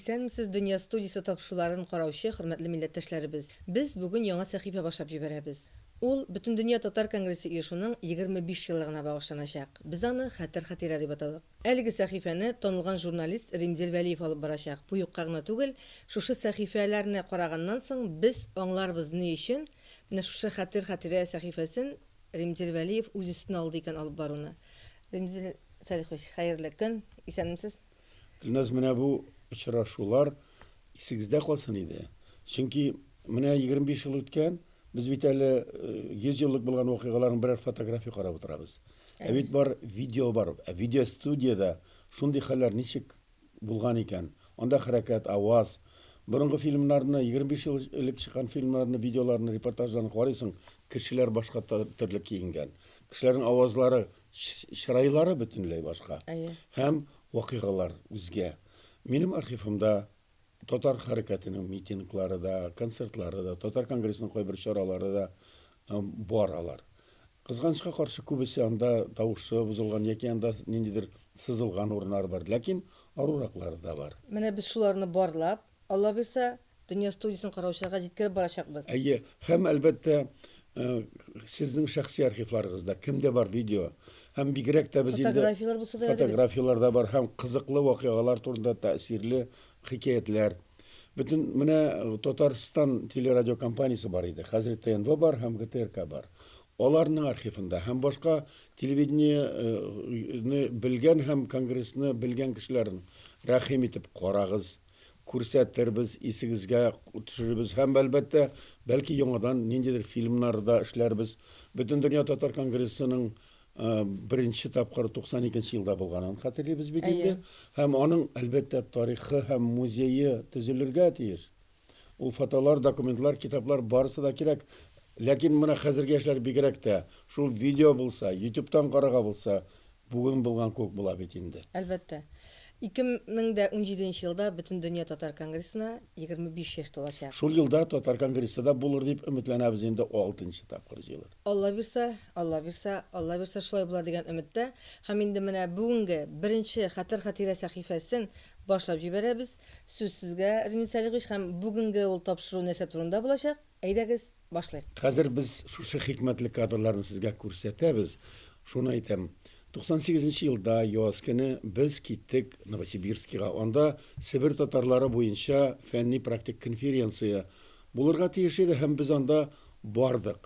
Исәнмесез, Дөнья студиясе тапшыруларын караучы хөрмәтле милләттәшләребез! Без бүген яңа сәхифә башлап җибәрәбез. Ул Бөтендөнья татар конгрессы оешуның 25 еллыгына багышланачак. Без аны Хәтер-хатирә дип атадык. Әлеге сәхифәне танылган журналист Римзил Вәлиев алып барачак. Бу юкка гына түгел, шушы сәхифәләрне караганнан соң без аңларбыз ни өчен менә шушы Хәтер-хатирә сәхифәсен Римзил Вәлиев үз өстенә алды икән алып баруны. Римзил Салихович, хәерле көн, исәнмесез! Гөлназ, менә бу очрашулар исегездә калсын иде. Чөнки менә 25 ел үткән, без бит әле 100 еллык булган вакыйгаларның берәр фотография карап утырабыз. Ә бит бар видео бар. Ә видеостудиядә шундый хәлләр ничек булган икән? Анда хәрәкәт, аваз. Борынгы фильмнарны, 25 ел элек чыккан фильмнарны, видеоларны, репортажларны карыйсың, кешеләр башка төрле киенгән. Кешеләрнең авазлары, Чырайлары бөтенләй башка. Әйе. Һәм вакыйгалар үзгә. Минем архивымда татар хәрәкәтенең митинглары да, концертлары да, татар конгрессының кайбер чаралары да бар алар. Кызганычка каршы, күбесе анда тавышы бозылган яки анда ниндидер сызылган урыннары бар. Ләкин арураклары да бар. Менә без шуларны барлап, Алла бирса, Дөнья студиясен караучыларга җиткереп барачакбыз. Әйе, һәм, әлбәттә, сезнең шәхси архивларыгызда, кемдә бар видео, һәм бигрәк тә без инде Фотографияләр булса да ярый бит. Фотографияләр дә бар һәм кызыклы вакыйгалар турында тәэсирле хикәятләр. Бөтен менә Татарстан телерадиокомпаниясе бар иде, хәзер ТНВ бар һәм ГТРК бар. Аларның архивында һәм башка телевидениене белгән һәм конгрессны белгән кешеләрнең рәхим итеп карагыз. Күрсәтербез, исегезгә төшерербез һәм, әлбәттә, бәлки яңадан ниндидер фильмнар да эшләрбез. Бөтендөнья татар конгрессының беренче тапкыр 92 нче елда булганын хәтерлибез бит инде. Һәм аның, әлбәттә, тарихы һәм музее төзелергә тиеш. Ул фотолар, документлар, китаплар барысы да кирәк. Ләкин менә хәзерге яшьләр бигрәк тә, шул видео булса, ютубтан карарга булса, бүген булган кебек була бит инде. Әлбәттә. 2017 нче елда Бөтендөнья татар конгрессына 25 яшь тулачак. Шул елда татар конгрессы да булыр дип өметләнәбез инде, алтынчы тапкыр җыелыр. Алла бирса, Алла бирса, Алла бирса шулай була дигән өметтә. Һәм инде менә бүгенге беренче Хәтер-хатирә сәхифәсен башлап җибәрәбез. Сүз сезгә, Римил Сәлихович, һәм бүгенге ул тапшыру нәрсә турында булачак? Әйдәгез, башлыйк. Хәзер без шушы хикмәтле кадрларны сезгә күрсәтәбез. Шуны әйтәм, 98 нче елда яз көне без киттек Новосибирскига. Анда Себер татарлары буенча фәнни-практик конференция булырга тиеш иде һәм без анда бардык.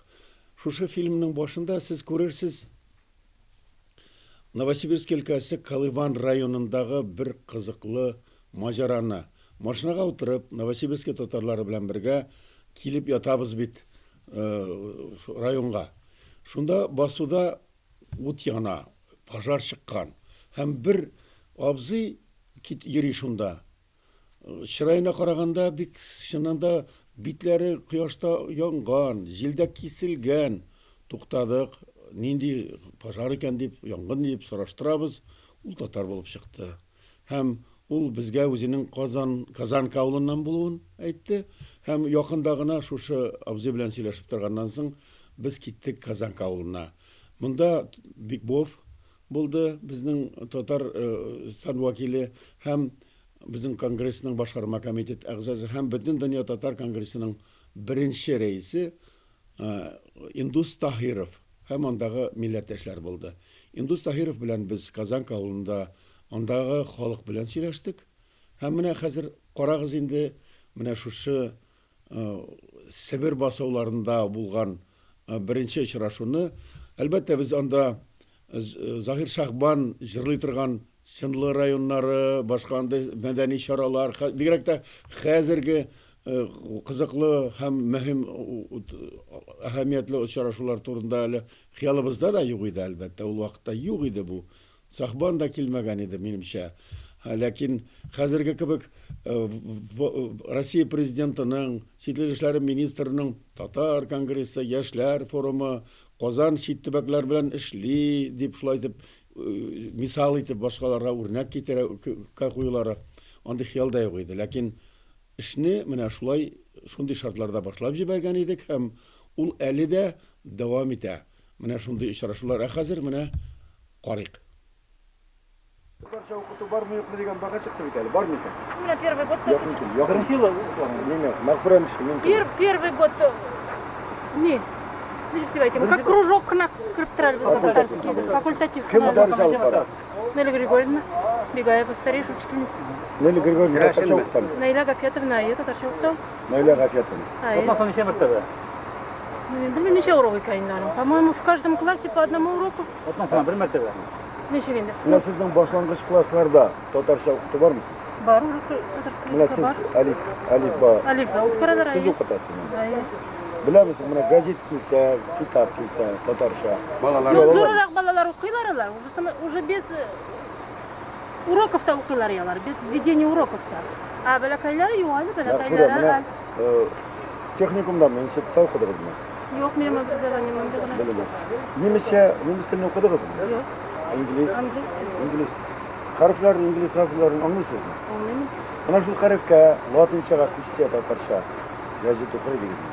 Шушы фильмның башында сез күрерсез, Новосибирск өлкәсе Колыван районындагы бер кызыклы маҗараны. Машинага утырып, Новосибирски татарлары белән бергә килеп ятабыз бит районга. Шунда басуда ут яна, пожар чыккан. Һәм бер абзый кит йөри шунда. Чыраена караганда, бик чыннан да битләре кояшта янган, җилдә киселгән. Туктадык, нинди пожар икән дип, янгын дип сораштырабыз. Ул татар булып чыкты. Һәм ул безгә үзенең Казан, Казанка авылыннан булуын әйтте. Һәм якында гына шушы абзый белән сөйләшеп торганнан соң, без киттек Казанка авылына. Монда Бикбов булды, безнең татар стан вәкиле һәм безнең конгрессның башкарма комитет әгъзасы һәм Бөтендөнья татар конгрессының беренче рәисе Индус Таһиров һәм андагы милләттәшләр булды. Индус Таһиров белән без Казанка авылында андагы халык белән сөйләштек. Һәм менә хәзер карагыз инде, менә шушы Себер басуларында булган беренче очрашуны. Әлбәттә, без анда Заһир Шахбан җырлый торган Чынлы районнары, башка андый мәдәни чаралар, бигрәк тә хәзерге кызыклы һәм мөһим әһәмиятле очрашулар турында әле хыялыбызда да юк иде, әлбәттә, ул вакытта юк иде бу. Сахбан да килмәгән иде, минемчә. Ләкин хәзерге кебек Россия Президентының, чит ил эшләре министрының Татар конгрессы, яшьләр форумы, Казан чит төбәкләр белән эшли, дип шулай итеп мисал итеп башкаларга үрнәк китерә куюлары андый хыял да юк иде. Ләкин эшне менә шулай шундый шартларда башлап җибәргән идек һәм ул әле дә дәвам итә. Менә шундый очрашулар. Ә хәзер менә карыйк. Татарча укыту бармы юкмы дигән бәхәс чыкты бит әле, бармы икән? Менә первый год только Якын кил, якын. Беренче ел укыла. Ниме, Мәгъфүрә мишки, мин Пер, первый год ни, ничек дип әйтим, как кружок кына кереп тора әле безгә татарский, факультатив Кем кына. дәрес алып бара? Нелли Григорьевна Бегаева, старейшая учительница. Нелли Григорьевна татарча укытамы? Наиля Гафетовна, әйе, татарча укыта. Наилә Гафиятовна. Әйе. Атнасына ничә мәртәбә? Ну, мин белмим, ничә урок икән инде аның. По-моему, в каждом классе по одному уроку. Атнасына бер мәртәбә. Ничек инде? Менә сезнең башлангыч классларда татарча укыту бармы? Бар урок татарский Менә языка сез бар. әлиф, әлифба Әлифба үткәрәләр, сез әйе. укытасыз. Әйе. Беләмесең, менә газет килсә, китап килсә, татарча. Балалар. Ну, зуррак балалар укыйлар алар, уже, уже без уроков та укыйлар алар, без введения уроков та. А бәләкәйләре юк әле, Мәгъфүрә, бәләкәйләре менә әле. техникумдамы, институтта укыдыгызмы? Юк, минем образованием монда гына. Белегез. Немецчә, немец телен укыдыгызмы? Юк, Инглиз, английский. инглиз. Хәрефләрен, инглиз хәрефләрен аңлыйсызмы? Аңлыйм. Менә шул хәрефкә латинчага күчсә татарча газет укыр идегезме?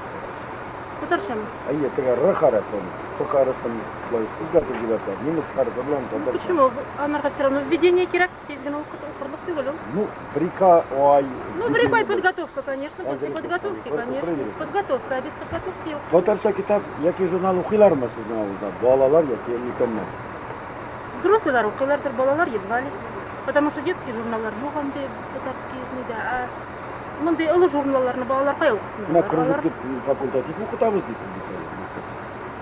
Татарчамы? Әйе, теге Р хәрефен, П хәрефен шулай үзгәртеп җибәрсә, немец хәрефе белән Ну, татарча. почему? Анарга все равно введение кирәк, тиз генә укырлык түгел ул. Ну, бер-ике ай. Ну, бер ай подготовка, конечно, после Әзерлек подготовки, укыр конечно, идегез. с подготовкой, а без подготовки юк. Татарча китап яки журнал укыйлармы сезнең авылда? Балалар яки өлкәннәр? Взрослыйлар укыйлардыр, балалар едва ли. Потому что детский журналлар юк андый татарский нидә. А мондый олы журналларны балалар кая укысын? Менә Алар- кружок дип факультатив укытабыз дисез бит әле.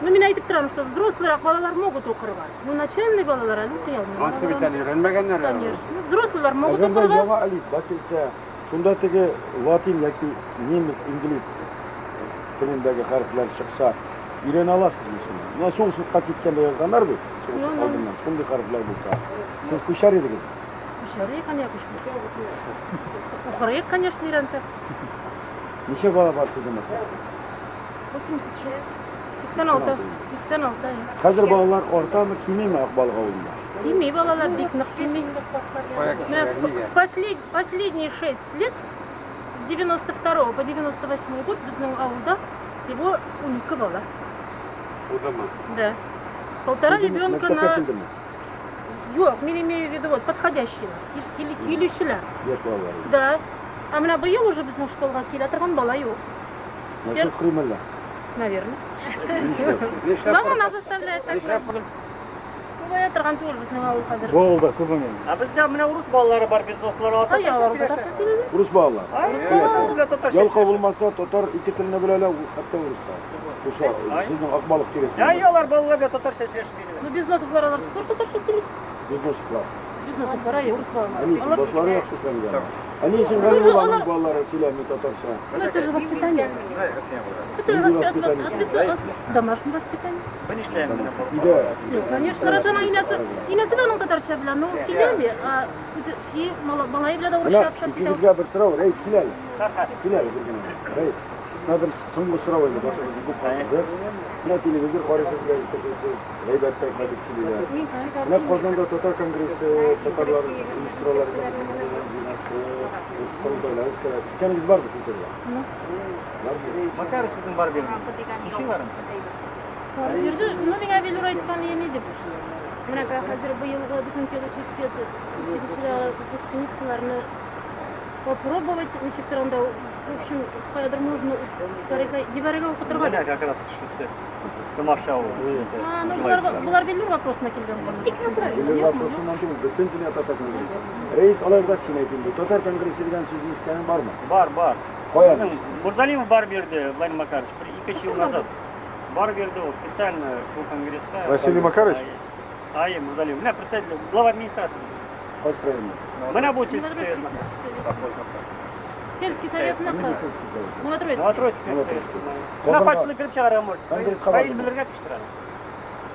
Ну, мин әйтеп торам, что взрослыйрак балалар могут укырга. Ну, начальный балалар әле укый алмый. Ансы бит әле өйрәнмәгәннәр. әле. Конечно. Взрослыйлар могут Әгәр дә укырга. яңа әлифба килсә, шунда теге латин яки немец, инглиз телендәге хәрефләр чыкса, өйрәнә аласызмы шуны? Менә сугыш утка киткәндә язганнар бит, сугыш Ну, ну. алдыннан шундый хәрефләр булса, сез күчәр идегезме? Күчәр идек, әнә күчмә. Укыр идек, конечно, өйрәнсәк. Ничә бала бар сезнең мәсәлән? 86. 86. 86, әйе. Хәзер балалар артамы, кимиме Акбалык авылында? Кими балалар, бик нык кими. Кая Менә кешеләр, нигә? Последние 6 лет, с 92 по 98 год безнең авылда всего 12 бала. Удымы. Да. Полтора Килдеме? ребенка Мәктәпкә на... килдеме? Юк, мин имею в виду вот подходящие, килүчеләр. Яшь балалар. Да. А менә быел уже безнең школга килә торган бала юк. Нәрсә укыйм әллә? Наверное. Нишләп? Нишләп Мама нас заставляет так. Нишләп Күбәя торган түгел безнең авыл хәзер. Бу авылда күпме инде? А бездә менә урыс балалары бар, без дуслар алар Ай, алар татарча сөйлиләр. Урыс балалар. Ай, белән татарча. Ялкау булмаса, татар ике телне беләләр, хәтта урыста. Шушы сезнең Акбалык тирәсендә. Ай, алар балалар белән татарча сөйләшмиләр. Ну, Безносовлар алар тоже татарча сөйли. Безносовлар. Безносовлар, ай, урыс балалары. Әни өчен Алар- башлары яхшы эшләнгән. Әни өчен Галиулланың балалары сөйләми татарча. Ну, это же воспитание. Это же Нинди воспитание. воспитание? Домашнее воспитание. Бу нишләм менә Өйдә Ну, конечно, раз аның инәсе, инәсе дә аның татарча белә, но ул сөйләми, а үзе и малае белән дә Менә урысча общаться итә. икегезгә бер сорау, рәис кил әле. Кил әле бер генә. Рәис. Менә бер соңгы сорау инде, башыгызны күп катырды. Менә телевизор карыйсыз, газета укыйсыз, гайбәттән кайтып киләләр. Менә Казанда татар конгрессы, татарлар оештыралар икән, җыйнашы, корылтайлар үткәрә. Ишеткәнегез бармы шул турыда? Бармы? Макарыч безнең бар бирде. Ничек барым? Йөрде, ну, миңа Велюр әйткән иде дип. Менә хәзер быелгы безнең педучилище училищеда выпускницаларны попробовать, ничектер анда, в общем, каядыр можно җибәрергә укытырга. Менә как раз шусы. Тамаша ул. А, ну, болар Велюр вопросына килгән. Бик натурально. Велюр юкмы? вопросыннан түгел, бөтен дөнья татар конгрессы. Рәис, алай булгач син әйт инде, татар конгрессы дигән сүзне ишеткәнең бармы? Бар, бар. Каян? Безнең Мурзалимов бар бирде, Владимир Макарович, бер ике ел назад. Бар бирде ул специально шул конгресска. Василий Макарович? Ай, Мурзалимов. Менә председатель, глава администрации. Кайсы районда? Менә бу сельский совет. Сельский совет Нинди нахуй. сельский совет? Новотроицкий. Новотроицкий сельский совет. Новотроицкий. Менә Казанга- патшалык килеп чыгарга может. Конгресска Фаил бардымы? белергә көчтер әле.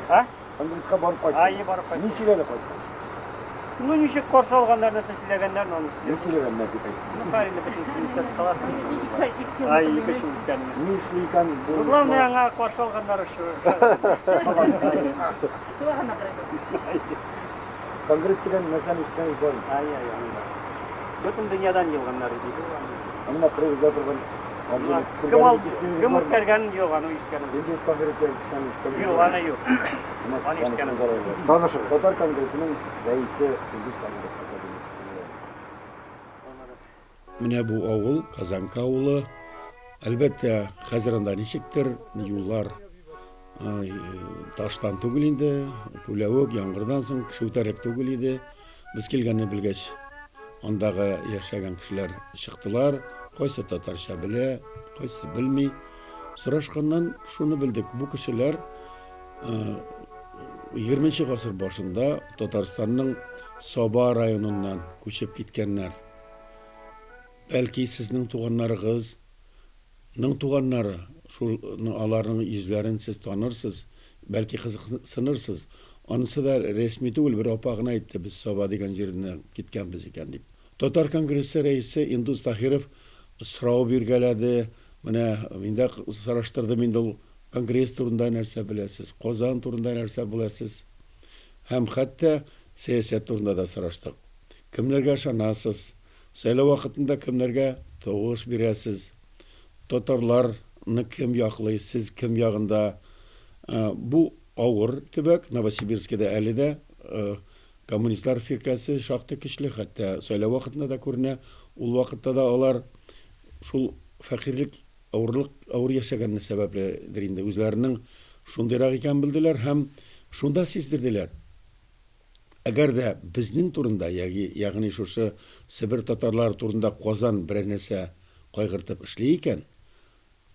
А? Конгресска барып кайттың. Ай, барып кайттым. Ни сөйләде кайткач? Ну, ничек каршы алганнар, нәрсә сөйләгәннәр, аны Ни сөйләп. сөйләгәннәр дип әйт. Ну, хәер инде бөтен истә каласың. Ай, ике ел үткән. Ни эшли икән бу? Ну, главное, аңа каршы алганнар шу. Конгресс дигән нәрсәне ишеткәнегез бармы? Ай, ай, аны бар. Бөтен дөньядан елганнар иде. Ә менә кырыгызда торган Кем ал, кем үткәргәнен юк, аны ишеткәнем. Индус Таһиров дигән кешене ишеткәнегез Юк, аны юк. Аны ишеткәнем юк. Танышыгыз, Татар конгрессының рәисе Индус Таһиров академик. Менә бу авыл, Казанка авылы. Әлбәттә, хәзер анда ничектер, юллар таштан түгел инде, күләвек, яңгырдан соң кеше үтәрлек түгел иде. Без килгәнне белгәч, андагы яшәгән кешеләр чыктылар. Кайсы татарча белә, кайсы белми. Сорашканнан шуны белдек, бу кешеләр 20 гасыр башында Татарстанның Саба районыннан күчеп киткәннәр. Бәлки, сезнең туганнарыгыз ның туганнары, шул аларның йөзләрен сез танырсыз, бәлки кызыксынырсыз. Анысы да рәсми түгел, бер апа гына әйтте, без Саба дигән җиреннән киткәнбез икән дип. Татар конгрессы рәисе Индус Таһиров сорау биргәләде, менә мин дә сораштырдым инде ул конгресс турында нәрсә беләсез, Казан турында нәрсә беләсез һәм хәтта сәясәт турында да сораштык. Кемнәргә ышанасыз? Сайлау вакытында кемнәргә тавыш бирәсез? Татарлар ны кем яклый, сез кем ягында? Бу авыр төбәк, Новосибирскида әле дә коммунистлар фиркәсе шактый көчле, хәтта сайлау вакытында да күренә. Ул вакытта да алар шул фәкыйрьлек, авырлык, авыр яшәгәнне сәбәпледер инде, үзләренең шундыйрак икәнен белделәр һәм шунда сиздерделәр. Әгәр дә безнең турында, ягъни шушы Себер татарлары турында Казан берәр нәрсә кайгыртып эшли икән,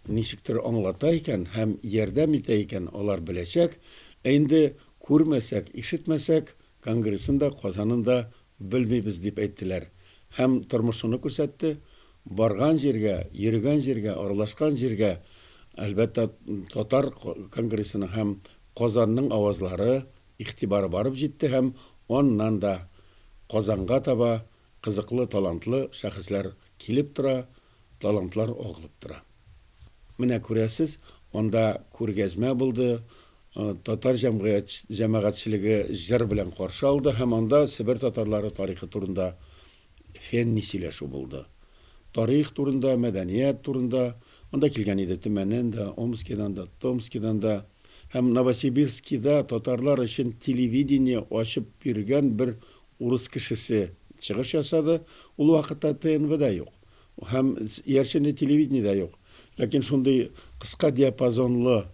ничектер аңлата икән һәм ярдәм итә икән, алар беләчәк. Ә инде күрмәсәк, ишетмәсәк, Конгрессын да, Казанын да белмибез, дип әйттеләр. Һәм тормыш шуны күрсәтте, барган җиргә, йөрегән җиргә, аралашкан җиргә, әлбәттә, татар конгрессының һәм Казанның авазлары Игътибары барып җитте һәм аннан да Казанга таба кызыклы, талантлы шәхесләр килеп тора, талантлар агылып тора. Менә күрәсез, анда күргәзмә булды, татар җәмгыять җәмәгатьчелеге җыр белән каршы алды һәм анда Себер татарлары тарихы турында фәнни сөйләшү булды. Тарих турында, мәдәният турында. Анда килгән иде Төмәннән дә, Омскидан да, Томскидан да. Һәм Новосибирскида татарлар өчен телевидение ачып йөргән бер урыс кешесе чыгыш ясады. Ул вакытта ТНВ да юк. Һәм иярченле телевидение дә юк. Ләкин шундый кыска диапазонлы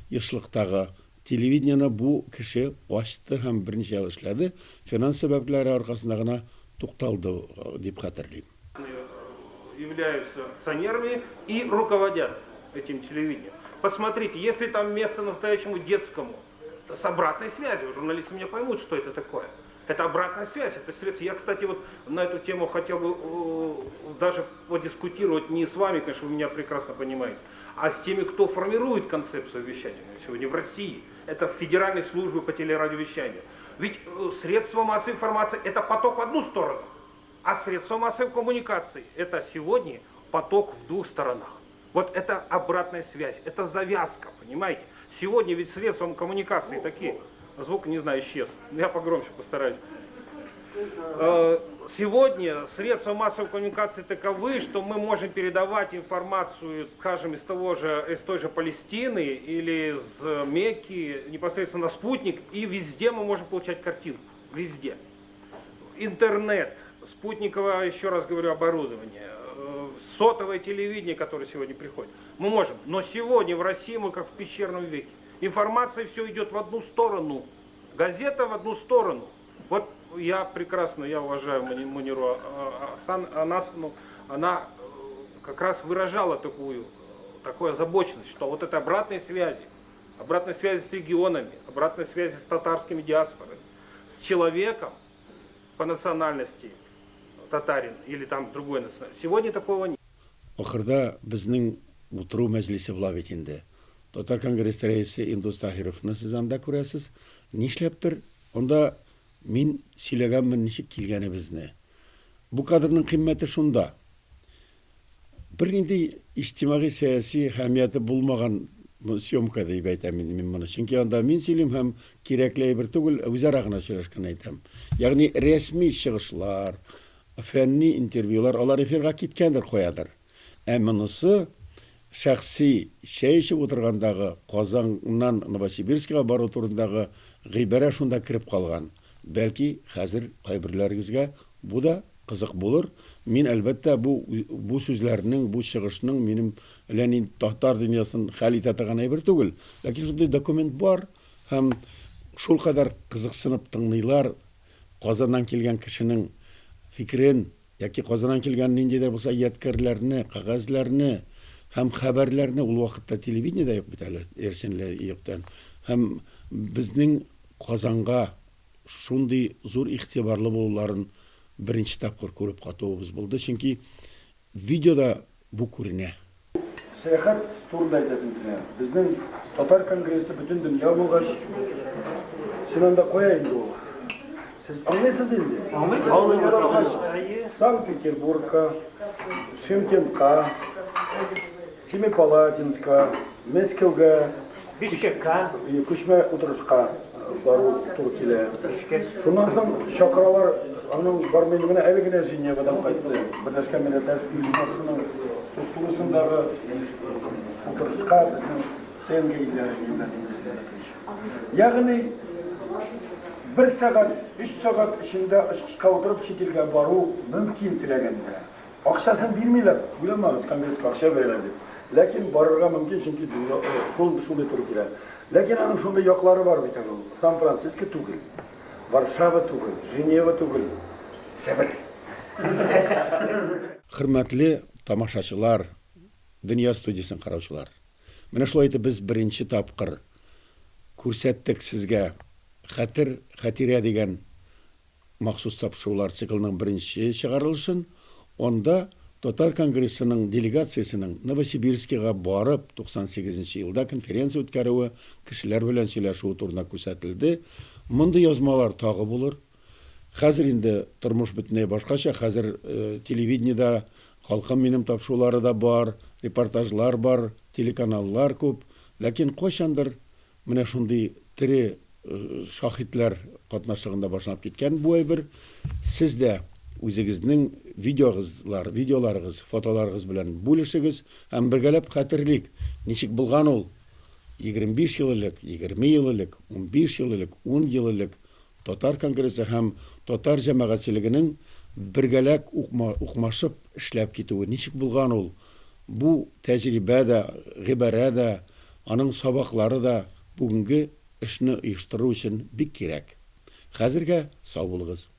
ешлыктагы телевидениене бу кеше ачты һәм берничә ел эшләде. Финанс сәбәпләре аркасында гына тукталды дип хәтерлим. Являются акционерами и руководят этим телевидением. Посмотрите, если там место настоящему детскому, с обратной связью, журналисты меня поймут, что это такое. Это обратная связь, это средство. Я, кстати, вот на эту тему хотел бы даже подискутировать не с вами, конечно, вы меня прекрасно понимаете, а с теми, кто формирует концепцию вещания сегодня в России. Это Федеральной службы по телерадиовещанию. Ведь средства массовой информации – это поток в одну сторону, а средства массовой коммуникации – это сегодня поток в двух сторонах. Вот это обратная связь, это завязка, понимаете? Сегодня ведь средством коммуникации такие. Звук, не знаю, исчез. Я погромче постараюсь. Сегодня средства массовой коммуникации таковы, что мы можем передавать информацию, скажем, из той же Палестины или из Мекки непосредственно на спутник, и везде мы можем получать картинку. Везде. Интернет, спутниковое, еще раз говорю, оборудование, сотовое телевидение, которое сегодня приходит. Мы можем. Но сегодня в России мы как в пещерном веке. Информация все идет в одну сторону. Газета в одну сторону. Вот я прекрасно, я уважаю Муниру Анасовну, она как раз выражала такую озабоченность, что вот это обратной связи, обратной связи с регионами, обратной связи с татарскими диаспорами, с человеком по национальности татарин или другой национальности. Сегодня такого нет. Ахырда безнең утыру мәҗлесе була бит инде. Татар конгрессы рәисе Индус Таһировны сез анда күрәсез. Нишләптер анда мин сөйләгәнмен ничек килгәнебезне. Бу кадрның кыйммәте шунда. Бернинди иҗтимагый сәяси әһәмияте булмаган съемка дип әйтәм инде мин моны. Чөнки анда мин сөйлим һәм кирәкле әйбер түгел, үзара гына сөйләшкән әйтәм. Ягъни рәсми чыгышлар, фәнни интервьюлар, алар эфирга киткәндер каядыр. Ә монысы шәхси чәй эчеп утыргандагы Казаннан Новосибирскига бару турындагы гыйбарә шунда кереп калган. Бәлки, хәзер кайберләрегезгә бу да кызык булыр. Мин, әлбәттә, бу бу сүзләрнең, бу чыгышның минем әллә ни татар дөньясын хәл итә торган әйбер түгел. Ләкин шундый документ бар һәм шулкадәр кызыксынып тыңлыйлар Казаннан килгән кешенең фикерен яки Казаннан килгән нинди дә булса ядкәрләрне, кәгазьләрне һәм хәбәрләрне, ул вакытта телевидение дә юк бит әле, эрсенле юктан, һәм безнең Казанга шундый зур игътибарлы булуларын беренче тапкыр күреп катуыбыз булды, чөнки видеода бу күренә. Сәяхәт турында әйтәсем килә. Безнең татар конгрессы бөтен дөнья булгач, син анда кая инде ул? Сез аңлыйсыз инде. Аңлыйбыз. Санкт-Петербургка, Шымкентка, Семипалатинска, Мәскәүгә, Бишкекка. Күчмә утырышка бару туры килә. Шуннан соң чакыралар, аның бармый менә әле генә Женевадан кайтты. Берләшкән Милләтләр Оешмасының структурасындагы утырышка безнең СНГ илләре килгән инде. Ягъни бер сәгать, өч сәгать эчендә очкычка утырып чит илгә бару мөмкин теләгәндә. Акчасын бирмиләр, уйламагыз, конгресска акча бирәләр дип. Ләкин барырга мөмкин, чөнки шул шундый туры килә. Ләкин аның шундый яклары бар бит әле ул. Сан-Франциско түгел, Варшава түгел, Женева түгел, Себер. Хөрмәтле тамашачылар, Дөнья студиясен караучылар! Менә шулай итеп без беренче тапкыр күрсәттек сезгә Хәтер, хәтирә дигән Махсус тапшырулар циклының беренче чыгарылышын, анда Татар конгрессының делегациясенең Новосибирскига барып 98 нче елда конференция үткәрүе, кешеләр белән сөйләшүе турында күрсәтелде. Мондый язмалар тагы булыр. Хәзер инде тормыш бөтенләй башкача, хәзер телевидениедә Халкым минем тапшырулары да бар, репортажлар бар, телеканаллар күп. Ләкин кайчандыр Менә шундый тере шаһитләр катнашлыгында башланып киткән бу әйбер. Сез дә үзегезнең видеогызлар, видеоларыгыз, фотоларыгыз белән бүлешегез һәм бергәләп хәтерлик, ничек булган ул 25 ел элек, 20 ел элек, 15 ел элек, 10 ел элек Татар конгрессы һәм татар җәмәгатьчелегенең бергәләп укмашып эшләп китүе ничек булган ул? Бу тәҗрибә дә, гыйбарә дә, аның сабаклары да бүгенге эшне оештыру өчен бик кирәк. Хәзергә сау булыгыз.